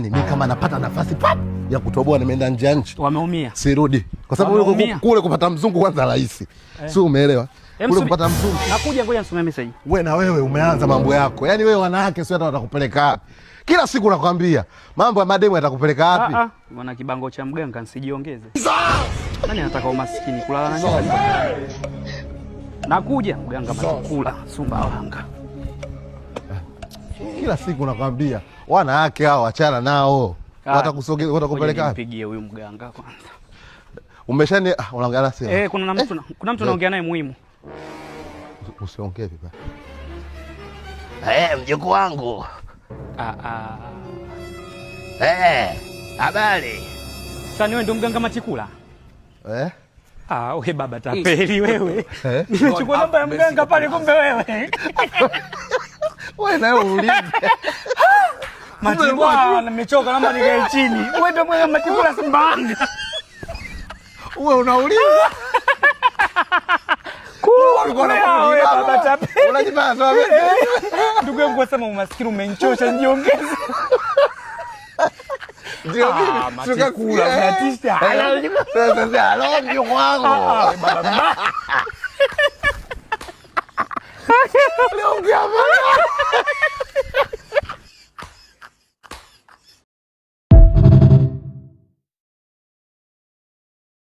Mimi kama napata nafasi pap ya kutoboa, nimeenda nje ya nchi, Wameumia. Sirudi, kwa sababu Wameumia. kule kupata mzungu kwanza rahisi, si umeelewa? Em, Kule kupata mzungu. Nakuja, ngoja nisome message. We na wewe umeanza mambo yako, yaani wewe wanawake sio hata watakupeleka wapi? Kila siku nakwambia mambo ya mademu yatakupeleka wapi? Ah, ah. Bwana, kibango cha mganga nsijiongeze. Nani anataka umaskini kulala na nyoka? Nakuja mganga Matukula, Sumbawanga. Kila siku nakwambia wanawake hao achana nao, Ah, watakusogeza, watakupeleka ngoja wapi? nimpigie huyu mganga kwanza. Umeshani unaongea na simu? Eh, kuna mtu naongea naye muhimu. Usiongee vibaya. Mjukuu wangu. Ah, ah. Habari. Sasa wewe ndio mganga Matikula? Eh? Ah, we baba tapeli wewe. Eh? Nimechukua namba ya mganga pale kumbe wewe. Wewe nawe uulize. Matikula, nimechoka, naomba nikae chini. Wewe ndio mganga Matikula Sumbawanga. Wewe unauliza. Kumbe wewe baba tapeli. Unajipata sawa. Ndugu yangu kasema umaskini umenichosha, nijiongeze. Ndio Ah, mimi. Matikula, unatisha. Sasa halo mjukuu wangu. Ah, baba mbaya. Uliongea mbaya.